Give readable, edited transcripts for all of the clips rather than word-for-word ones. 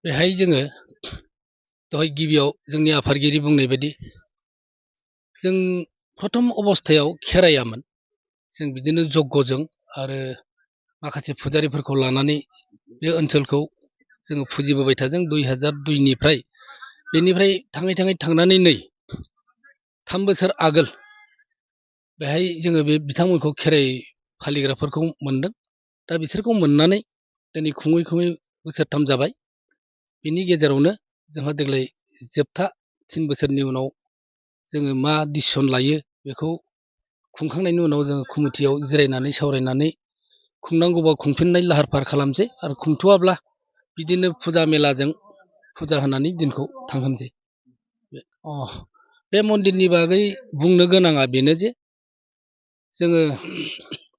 बेहाय जोङो दहाय गिबियाव जोंनि आफादगिरि बुंनाय बायदि जों प्रथम अबस्थायाव खेराइयामोन जों बिदिनो जग्यजों आरो माखासे फुजारिफोरखौ लानानै बे ओनसोलखौ जोङो फुजिबोबाय थादों 2002निफ्राय बेनिफ्राय थाङै थांनानै नै 3 बोसोर आगोल बेहाय जोङो बे बिथांमोनखौ खेराइ फालिग्राफोरखौ मोनदों दा बिसोरखौ मोननानै दिनै खुङै बोसोरथाम जाबाय बिनि गेजेरावनो जोंहा देग्लाय जोबथा 3 बोसोरनि उनाव जोङो मा डिसिसन लायो बेखौ खुंखांनायनि उनाव जोङो कमिटियाव जिरायनानै सावरायनानै खुंनांगौबा खुंफिननाय लाहार फाहार खालामसै आरो खुंथ'वाब्ला बिदिनो फुजा मेलाजों फुजा होनानै दिनखौ थांहोनोसै बे मन्दिरनि बागै बुंनो गोनाङा बेनो जे जोङो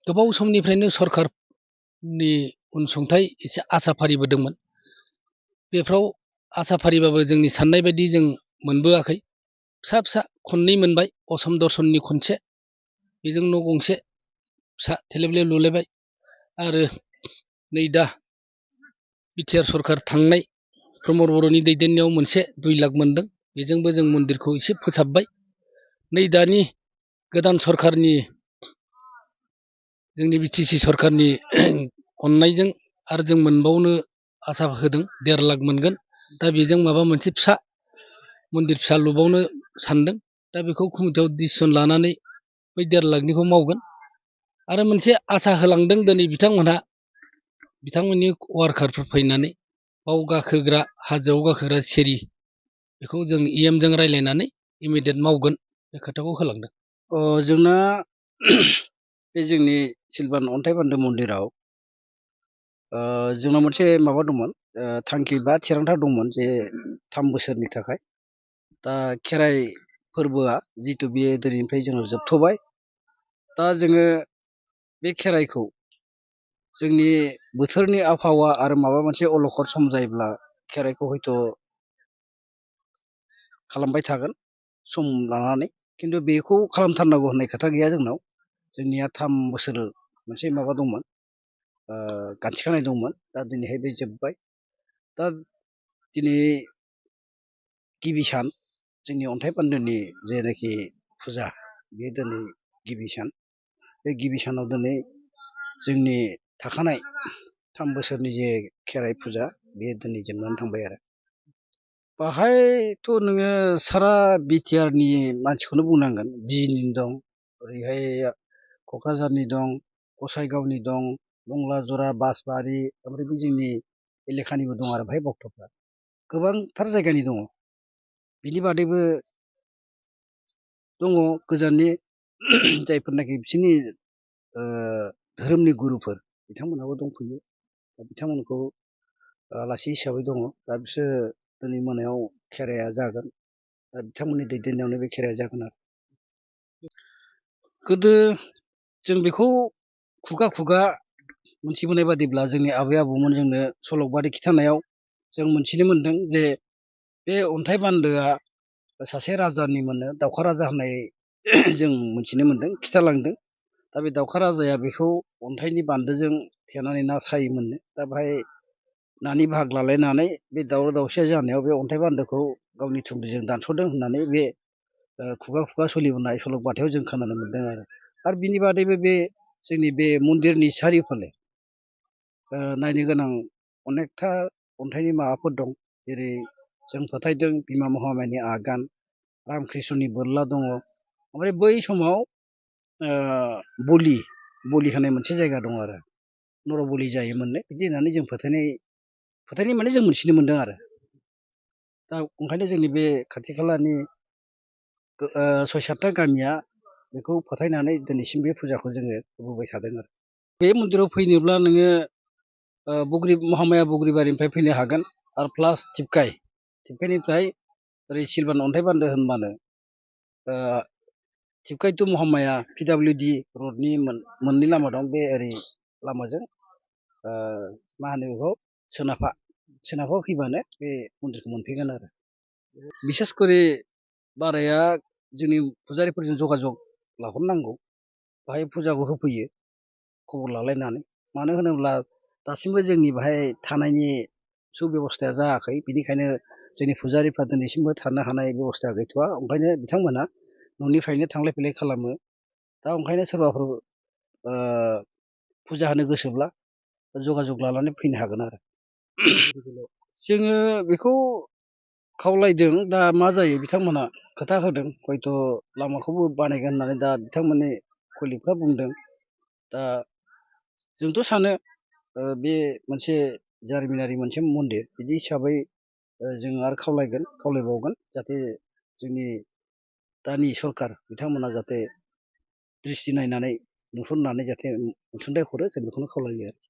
गोबाव समनिफ्रायनो सरखारनि अनसुंथाइ एसे आसा फारिबोदोंमोन बेफ्राव आसा फारिबाबो जोंनि साननाय बायदि जों मोनबोआखै फिसा खननै मोनबाय असम दर्शननि खनसे बेजों न' गंसे फिसा थेलेबलेब लुलायबाय आरो नै दा बिटिआर सरखार थांनाय प्रमद बर'नि दैदेननायाव मोनसे 2 लाख मोनदों बेजोंबो जों मन्दिरखौ एसे फोसाबबाय नै दानि गोदान सरखारनि जोंनि बिटिसि सरखारनि अननायजों आरो जों मोनबावनो आसा होदों 1.5 लाख मोनगोन दा बेजों माबा मोनसे फिसा मन्दिर फिसा लुबावनो सानदों दा बेखौ कमिटियाव डिसिसन लानानै बै 1.5 लाखनिखौ मावगोन आरो मोनसे आसा होलांदों दिनै बिथांमोननि वार्कारफोर फैनानै बाव गाखोग्रा हाजोआव गाखोग्रा सिरि बेखौ जों इएमजों रायज्लायनानै इमिडियेट मावगोन बे खोथाखौ होलांदों जोंना बे जोंनि सिलभान अन्थाइ बान्दो मन्दिराव जोंना मोनसे माबा दंमोन थांखि बा थिरांथा दंमोन जे 3 बोसोरनि थाखाय दा खेराइ फोरबोआ जितु बेयो दिनैनिफ्राय जोङो जोबथ'बाय दा जोङो बे खेराइखौ जोंनि बोथोरनि आबहावा आरो माबा मोनसे अलखद सम जायोब्ला खेराइखौ हयथ' खालामबाय थागोन सम लानानै खिन्थु बेखौ खालामथारनांगौ होननाय खोथा गैया जोंनाव जोंनिया 3 बोसोर मोनसे माबा दंमोन गान्थिखानाय दंमोन दा दिनैहाय बे जोब्बाय दा दिनै गिबि सान जोंनि अन्थाइ बान्दोनि जेनाखि फुजा बे दिनै गिबि सान बे गिबि सानाव दिनै जोंनि थाखानाय 3 बोसोरनि जे खेराइ फुजा बे दिनै जोबनानै थांबाय आरो बाहायथ' नोङो सारा बिटिआरनि मानसिखौनो बुंनांगोन बिजिनिनि दं ओरैहाय क'क्राझारनि दं गसाइगावनि दं मंलाजरा बासबारि ओमफ्राय बे जोंनि एलेखानिबो दं आरो बेहाय भक्तफ्रा गोबांथार जायगानि दङ बिनि बादैबो दङ गोजाननि जायफोरनाखि बिसोरनि धोरोमनि गुरुफोर बिथांमोनहाबो दंफैयो दा बिथांमोनखौ आलासि हिसाबै दङ दा बिसोर दिनै मोनायाव खेराइया जागोन दा बिथांमोननि दैदेननायावनो बे खेराइया जागोन आरो गोदो जों बेखौ खुगा मोनथिबोनाय बादिब्ला जोंनि आबै आबौमोन जोंनो सल'बारि खिथानायाव जों मोनथिनो मोनदों जे बे अन्थाइ बान्दोआ सासे राजानि मोननो दावखा राजा होननाय जों मोनथिनो मोनदों खिथालांदों दा बे दावखा राजाया बेखौ अन्थाइनि बान्दोजों थेनानै ना सायोमोननो दा बेहाय नानि भाग लालायनानै बे दावराव दावसिया जानायाव बे अन्थाइ बान्दोखौ गावनि थुंग्रिजों दानस'दों होननानै बे खुगा सोलिबोनाय सल'बाथायाव जों खोनानो मोनदों आरो बिनि बादैबो बे जोंनि बे मन्दिरनि चारिय'फाले नायनो गोनां अनेकथा अन्थाइनि माबाफोर दं जेरै जों फोथायदों बिमा महामायानि आगान रामकृष्णनि बोरला दङ ओमफ्राय बै समाव बलि होनाय मोनसे जायगा दं आरो नरबलि जायोमोननो बिदि होननानै जों फोथायनाय माने जों मोनथिनो मोनदों आरो दा ओंखायनो जोंनि बे खाथि खालानि 6-7टा गामिया बेखौ फोथायनानै दिनैसिम बे फुजाखौ जोङो होबोबाय थादों आरो बे मन्दिराव फैनोब्ला नोङो महामाया बग्रिबारिनिफ्राय फैनो हागोन आरो प्लास टिपकाइनिफ्राय ओरै सिलभान अन्थाइ बान्दो होनबानो टिपकाइ टु महामाया PWD रडनि मोननै लामा दं बे ओरै लामाजों मा होनो बेखौ सोनाबहा फैबानो बे मन्दिरखौ मोनफैगोन आरो बिसेस करि बाराया जोंनि फुजारिफोरजों जगाजग लाहरनांगौ बाहाय फुजाखौ होफैयो खबर लालायनानै मानो होनोब्ला दासिमबो जोंनि बाहाय थानायनि सुबेबस्थाया जायाखै बेनिखायनो जोंनि फुजारिफ्रा दिनैसिमबो थानो हानाय बेबस्थाया गैथ'वा ओंखायनो बिथांमोना न'निफ्रायनो थांलाय फैलाय खालामो दा ओंखायनो सोरबाफोर फुजा होनो गोसोब्ला जगाजग लानानै फैनो हागोन आरो जोङो बेखौ खावलायदों दा मा जायो बिथांमोना खोथा होदों हयथ' लामाखौबो बानायगोन होननानै दा बिथांमोननि कलिगफ्रा बुंदों दा जोंथ' सानो बे मोनसे जारिमिनारि मोनसे मन्दिर बिदि हिसाबै जों आरो खावलायबावगोन जाहाथे जोंनि दानि सरखार बिथांमोना जाहाथे दृष्टि नायनानै नुहुरनानै जाहाथे अनसुंथाइ हरो जों बेखौनो खावलायो आरो